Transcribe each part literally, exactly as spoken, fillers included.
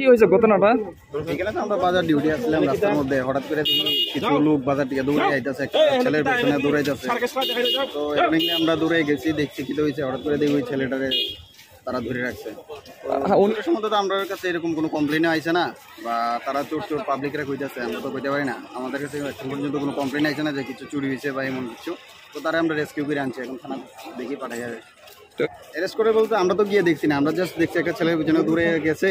কি হয়েছে ঘটনাটা? এখানে তো আমরা বাজার ডিউটি আসলাম, রাস্তার মধ্যে হঠাৎ করে দেখি কিছু লোক বাজার থেকে দৌড়ে যাইতেছে, একটা ছেলের পেছনে দৌড়ে যাচ্ছে। তো এখানে আমরা দৌড়ে গেছি, দেখছি কি হয়েছে, হঠাৎ করে দেখি ওই ছেলেটারে তারা ধরে রাখছে। তো আ, উন- পুলিশের সম্বন্ধে তো আমার কাছে এরকম কোনো কমপ্লেনও আইছে না, বা তারা চোর চোর পাবলিকরা কইতাছে, আমরা তো কইতে পারি না। আমাদের কাছে এখন পর্যন্ত কোনো কমপ্লেন আইছে না যে কিছু চুরি হয়েছে বা এমন কিছু। তো তারা আমরা রেস্কিউ করে আনছি, এখন থানা দেখি পাঠাই যাবে। তো অ্যারেস্ট করে বলতে আমরা তো গিয়ে দেখছি না, আমরা জাস্ট দেখছি একটা ছেলের পিছনে দৌড়ে গেছে,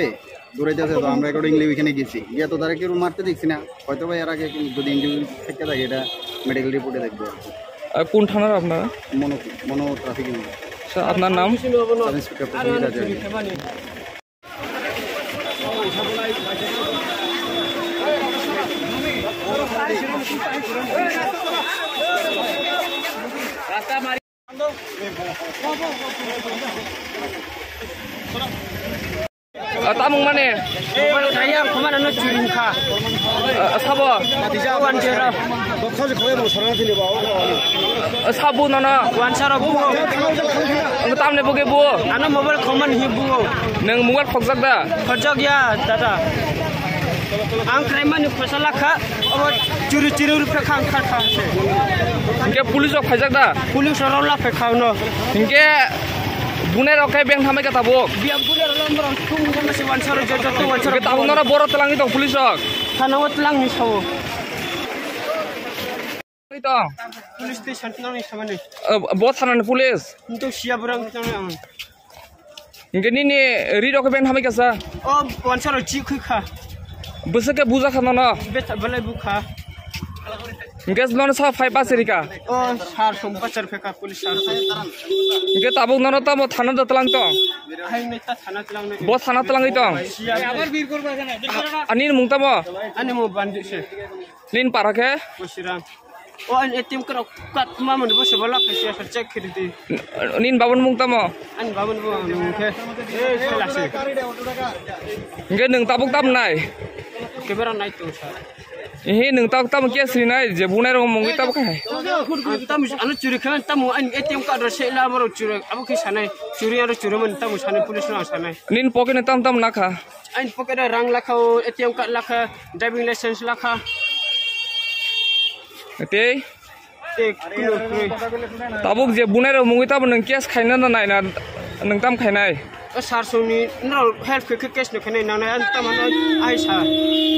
দৌড়ে যাচ্ছে, তো আমরা অ্যাকর্ডিংলি ওইখানে গেছি। গিয়ে তো তারা কেউ মারতে দেখছি না, হয়তো বা এর আগে যদি ইঞ্জুরি থেকে থাকে এটা মেডিকেল রিপোর্টে দেখবো আর কি। আর কোন থানার আপনারা? মনো, মনো ট্রাফিক ইউনিট। আচ্ছা, আপনার নাম? সাব ইন্সপেক্টর প্রসেনজিৎ রাজা। Ah, tamung mane? Kaya khuman ano churi kha. Ah, sabo? Wan jera. Ah, sabu nono? Wan saro buo. Ang tamne buge buo? Ano mobile khuman hi buo. Nang mobile khokjak da? Khokjak ya, dada. Ang krai mani khosala kha. Abo churi churi ru phe kha ang kha kha se. Hingke police rok phaijak da? Police rok la phe kha no. Hingke bunai rok khe beng thamai kha tabuk? Biya bunai rok lam rok tung tung se wan saro jo jo to wan saro. Hingke tabuk noro boro twlangwi tong police rok? Thana o twlang ni sao. Tong? Police station twlang ni sao ni. Eh, bo thana ni police? Nto siya burang twlang ni ang. Hingke nini ri rok ben hamai kasa? O, wansa rok chi khui kha. Bwswk khe buja kha nono? Beta belai bu kha. Hingke nono sa phai bachari kha? O, sar song bachar phe kha, police sar song. Hingke tabuk nono tamo thana da tlang tong? Hai nai ta thana tlang nai. Bo thana tlangwi tong? Ani mung tamo? Ani mung Bandu se. Nin para khe? Bosiram. O, ani A T M card kat ma mani bo se bala khe se check khiri di. Nin babun mung tamo? Ani babun bo mung khe. Khela se. Hingke nwng tabuk tam nai? Camera nai tong sa. Ehe, nwng tabuk tamo khe sri nai je bunai rok mungwi tabuk khai. Tam ano churi khe tam ani A T M card ro se la maro churi abo khe sanai churi aro churi man tam sanai police no sanai. Nin pocket ni tam tam nakha? Ani pocket o rang lakha, o A T M card lakha, driving license lakha. Tei? Tei kuno kwrwi. Tabuk je bunai rok mungwi tabuk nwng case khaina na naina nwng tam khainai? O sar songni norok help khe khe case no khainai nangnai ani tamo no ai sa.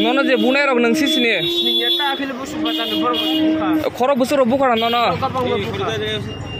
Nono je bunai rok nwng si sini? Sini ya ta akhile busu bata no borok bukha. Khoro busu rok bukha nono? Kabang bukha.